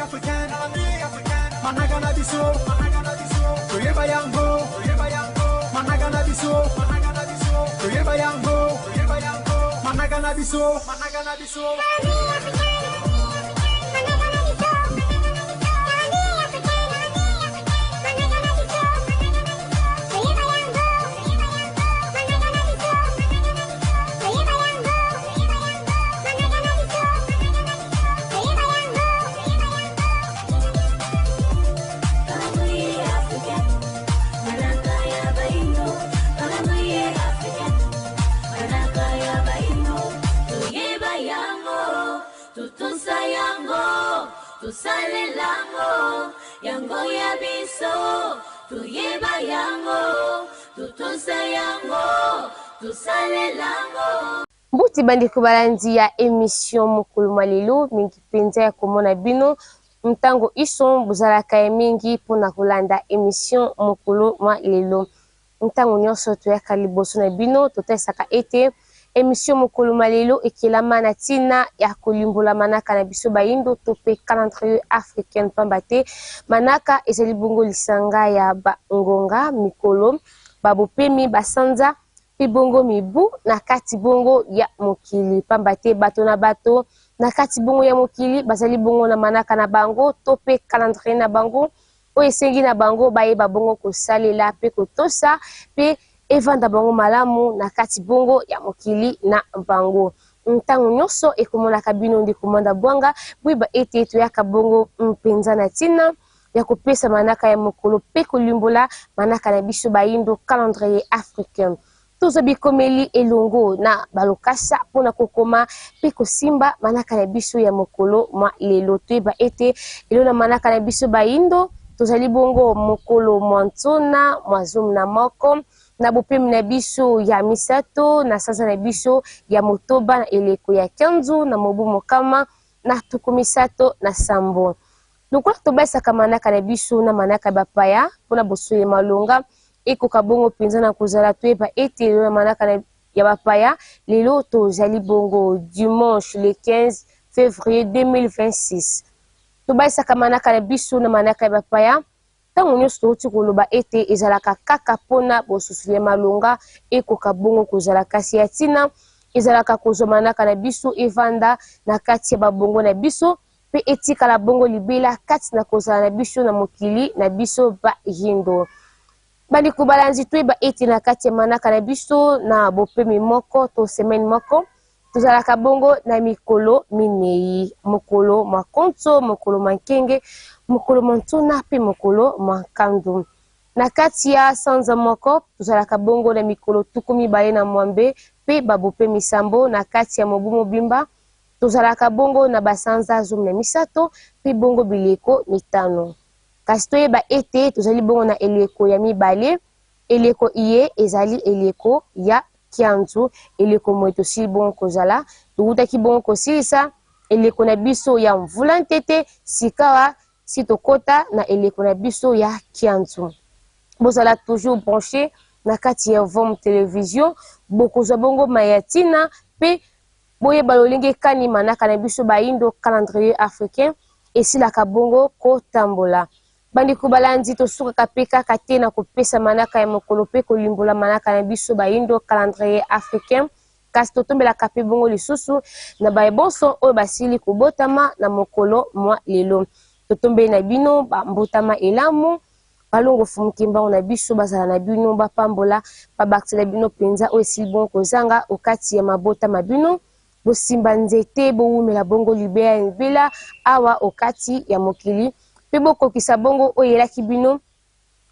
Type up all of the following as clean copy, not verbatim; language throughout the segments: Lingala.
africaine, manaka na biso, toyeba yango, manaka na biso, toyeba yango, manaka na biso, manaka na biso. Tosalelango yango ya biso, toyeba yango, totosa yango, tosalelango. Mbuti bandeko balandi ya emission mokolo mwa lelo, mingi mpenza ya komona bino ntango iso bozalaka ya mingi mpo na kolanda emission mokolo mwa lelo. Ntango nyonso toyaka liboso na bino, totalisaka ete emission mokolo mwa lelo ekelama na ntina ya kolimbola manaka na biso bayindo to mpe calendrier africain, mpamba te manaka ezali bongo lisanga ya ba ngonga, mikolo, ba bopemi, ba sanza mpe bongo mibu na kati bongo ya mokili, mpamba te bato na bato na kati bongo ya mokili bazali bongo na manaka na bango to mpe calendrier na bango oyo esengi na bango bayeba bongo kosalela mpe kotosa mpe evanda bango malamu na kati bongo ya mokili na bango. Ntango nyonso ekomonaka bino ndeko Mwanda Bwanga, boyeba ete toyaka bongo mpenza na ntina ya kopesa manaka ya mokolo mpe kolimbola manaka na biso bayindo, calendrier africain. Tozwa bikomeli elongo na balokasa mpo na kokoma mpe kosimba manaka na biso ya mokolo mwa lelo. Toyeba ete lelo na manaka na biso bayindo, tozali bongo mokolo mwa ntona mwa 11 na bopemi na biso ya misato na sanza na biso ya motoba na eleko ya 15 na mobu 137. Lokola tobalisaka manaka na biso na manaka ya bapaya mpo na bosolo ya malonga, ekoka bongo mpenza na kozala toyeba ete lelo na manaka na ya bapaya, lelo tozali bongo dimanche le 15 fevrier 2026. Tobalisaka manaka na biso na manaka ya bapaya ntango nyonso touti koloba ete ezalaka kaka mpo na bososoli ya malonga ekoka bongo kozala, kasi ya ntina ezalaka kozwa manaka na biso evanda na kati ya babongo na biso mpe etikala bongo libela kati na kozala na biso na mokili na biso bayindo. Bandeko balandi, toyeba ete na kati ya manaka na biso na bopemi moko to semaine moko, tozalaka bongo na mikolo minei, mokolo mwa konso, mokolo mwa nkenge, mokolo mwa ntona mpe mokolo mwa nkandu. Na kati ya sanza moko, tozalaka bongo na mikolo 26 mpe babopemi sambo. Na kati ya mobu mobimba, Tozalaka bongo na basanza 13 mpe bongo bileko mitano. Kasi toyeba ete tozali bongo na eleko ya mibale, eleko iye ezali eleko ya Kianzu, eleko moye tosili bongo kozala. Towutaki bongo kosilisa eleko na biso ya mvula ntete, sikawa si tokota na eleko na biso ya Kianzu. Bozala toujours branche na kati ya Vom Television, bokozwa bongo maye ya tina mpe Boyeba lolenge kani manaka na biso bayindo, calendrier africain, esilaka bongo kotambola. Bandeko balandi, tosukaka pe kaka te na kopesa manaka ya mokolo pe kolimbola manaka na biso bayindo, calendrier africain, kasi totombelaka pe bongo lisusu na baye bonso oyo basili kobotama na mokolo mwa lelo. Totombeli na bino ba mbotama elamu, balongo Mfumu Kimbangu na biso bazala na bino, bapambola, babakisela bino penza oyo esili bongo kozanga okati ya mabota ma bino. Bosimba nzete, bowumela bongo libela na libela awa okati ya mokili, pe bokokisa bongo oyo eyelaki bino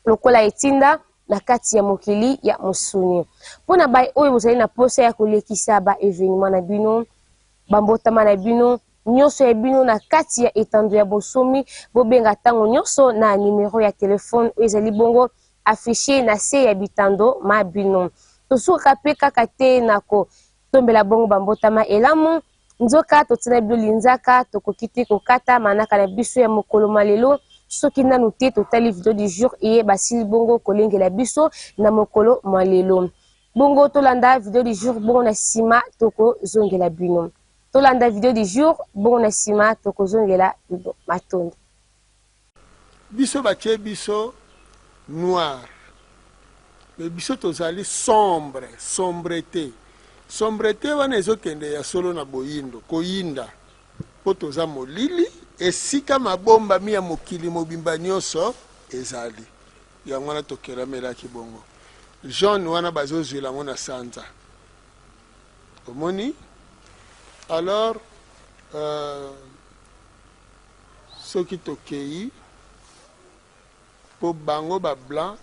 lokola etinda na kati ya mokili ya mosuni. Mpo na baye oyo bozali na posa ya kolekisa ba evenements na bino, ba mbotama na bino, nionso ya bino na kati ya etando ya bonsomi, bobenga tango nionso na numero ya telephone oyo ezali bongo affiche na se ya bitando ma bino. Tosukaka pe kaka te na ko tombela bongo ba mbotama elamu, nzoka totiela bino linzaka, tokoki te kokata manaka na biso ya mokolo mwa lelo soki nanu te totali video du jour eye basili bongo kolengela biso na mokolo mwa lelo. Bongo tolanda video du jour bongo na sima toko zongela bino. Tolanda video du jour bongo na sima toko zongela bino. Matondo. Biso batie biso noir mais biso tozali sombre, sombrete. Sombrete wana ezokende ya solo na boyindo, koyinda, mpo toza molili, esika mabombami ya mokili mobimba nionso ezali. Yango wana tokelamelaki bongo. Jaune wana bazozwela yango na sanza. Omoni? Alors, euh, soki tokeyi, po bango ba blanc,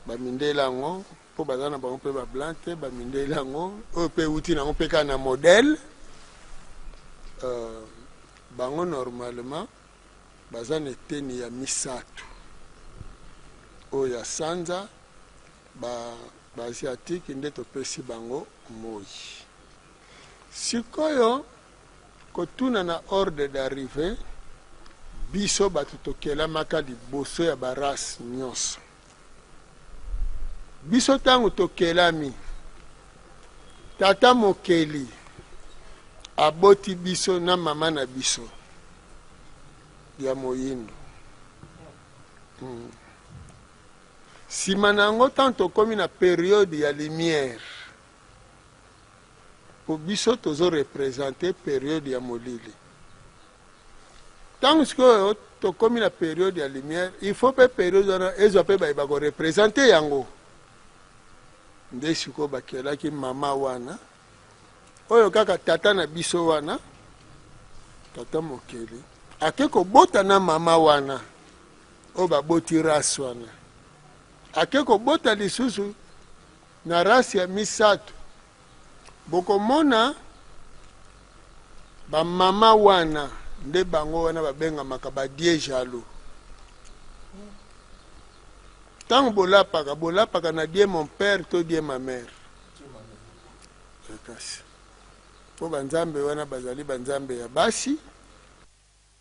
ba mindele yango, po baza na bango pe ba blanc te, ba mindele yango, oyo pe ewuti nango pe kaka na modèle, euh, bango normalement, baza na eteni ya misatu oyo ya sanza, ba ba asiatique nde topesi bango moyi. Sikoyo kotuna na ordre d'arrivee, biso batu tokelamaka liboso ya ba race nionso. Biso tango tokelami, Tata Mokeli aboti biso na mama na biso ya moyindo. Hmm. Sima na yango tango tokomi na periode ya lumière, po biso tozo representer periode ya molili. Tango sikoyo tokomi na periode ya lumière, il faut pe periode wana ezwa pe baye bako representer yango. Nde sikoyo bakelaki mama wana oyo kaka tata na biso wana, tata mokeli ake kobota na mama wana oyo baboti race wana, ake kobota lisusu na race ya misatu. Bokomona ba mama wana nde bango wana babengamaka ba dieu jaloux. Tango bolapaka, bolapaka na dieu mon père to dieu ma mère? Kasi po ba nzambe wana bazali ba nzambe ya basi.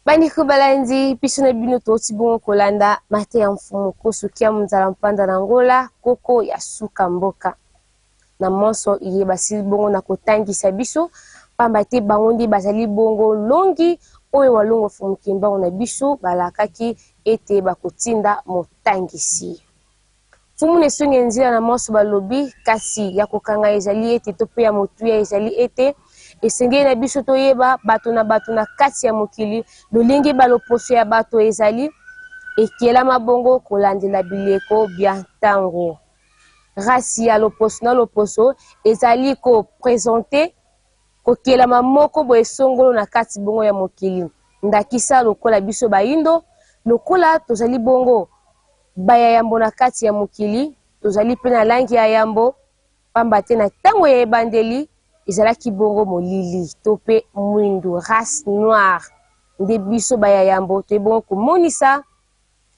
Bandeko balandi, biso na bino touti bongo kolanda mateya ya Mfumu Nkosu Kiamu Nzala Mpanda na Angola, koko ya suka mboka. Na manso iye basili bongo na kotangisa biso, pamba te bango nde bazali bongo longi oyo Walongo Mfumu Kimbangu na biso balakaki ete bakotinda motangisi. Mfumu na esongi ya nzila na manso balobi, kasi ya kokanga ezali ete to mpe ya motuya ezali ete esengeli na biso toyeba bato na bato na kati ya mokili lolenge ba loposo ya bato ezali ekelama bongo kolandela bileko bya ntango. Race ya loposo na loposo ezali ko presenter kokelama moko boye songolo na kati bongo ya mokili. Ndakisa lokola biso bayindo, lokola tozali bongo ba ya yambo na kati ya mokili, tozali mpe na langi ya yambo, pamba te na tango ya ebandeli ezalaki bongo molili to mpe mwindu, race noire, nde biso ba ya yambo toye bongo komonisa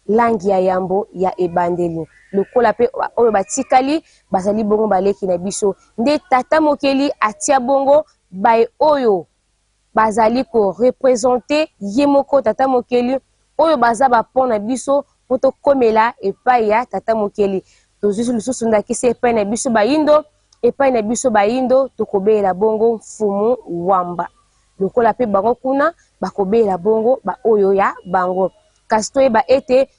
langi ya yambo ya ebandeli. Lokola mpe oyo batikali bazali bongo baleki na biso, nde Tata Mokeli atia bongo baye oyo bazali ko representer ye moko Tata Mokeli, oyo baza ba pont na biso mpo tokomela epai ya Tata Mokeli. Tozwi lisusu ndakisa epai na biso bayindo, epai na biso bayindo tokobelela bongo Mfumu Wamba, lokola mpe bango kuna bakobela bongo ba oyo ya bango. Kasi toyeba ete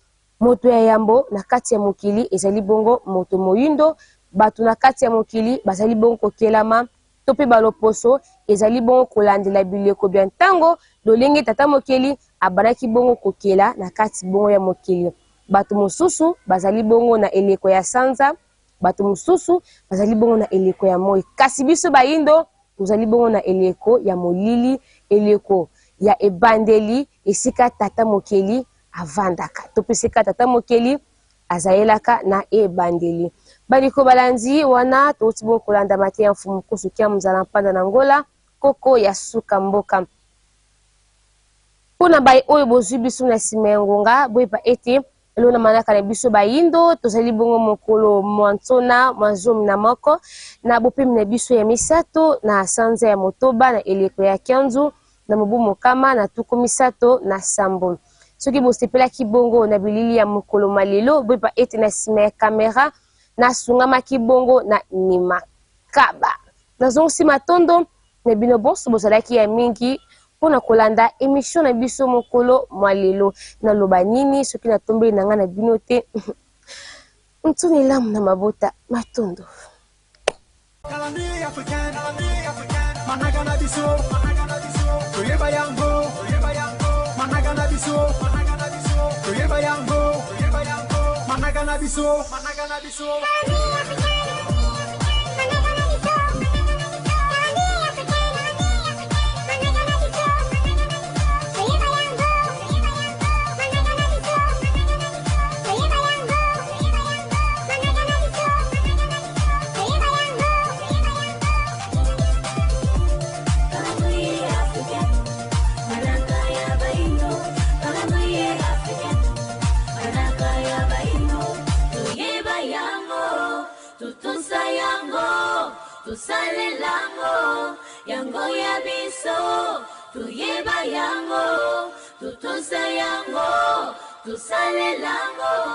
moto ya yambo na kati ya mokili ezali bongo moto moyindo, bato na kati ya mokili bazali bongo kokelama, to mpe ba loposo ezali bongo kolandela bileko bya ntango, lolenge Tata Mokeli abandaki bongo kokela na kati bongo ya mokili. Bato mosusu bazali bongo na eleko ya sanza, bato mosusu bazali bongo na eleko ya moi, kasi biso bayindo tozali bongo na eleko ya molili, eleko ya ebandeli, esika Tata Mokeli avandaka, to mpe esika Tata Mokeli azalelaka na ebandeli. Bandeko balandi, wana touti bongo kolanda mateya ya Mfumu Nkusu Kiamu Nzala Mpanda na Angola, koko ya suka mboka. Mpo na baye oyo bozwi biso na sima ya ngonga, boyeba ete lelo na manaka na biso bayindo tozali bongo mokolo mwa nsona mwa 11 na bopemi na biso ya misato na sanza ya motoba na eleko ya kianzu na mobu 137. Soki bosepelaki bongo na bilili ya mokolo mwa lelo, boyeba ete na sima ya camera nasungamaki bongo na Nima Kaba. Nazongisi matondo na bino bonso bozalaki ya mingi. mpo na kolanda emission na biso mokolo mwa lelo. Naloba nini soki natombeli na ngai na bino te? Ntuni elamu na mabota matondo. Calendrier africain, manaka na biso, toyeba yango, manaka na biso, toyeba yango, manaka na biso, manaka na biso. Calendrier africain, manaka ya baino. Calendrier africain, manaka ya baino. Toyeba yango, totosa yango, tosalela yango, yango ya biso. Toyeba yango, totosa yango, tosalela yango.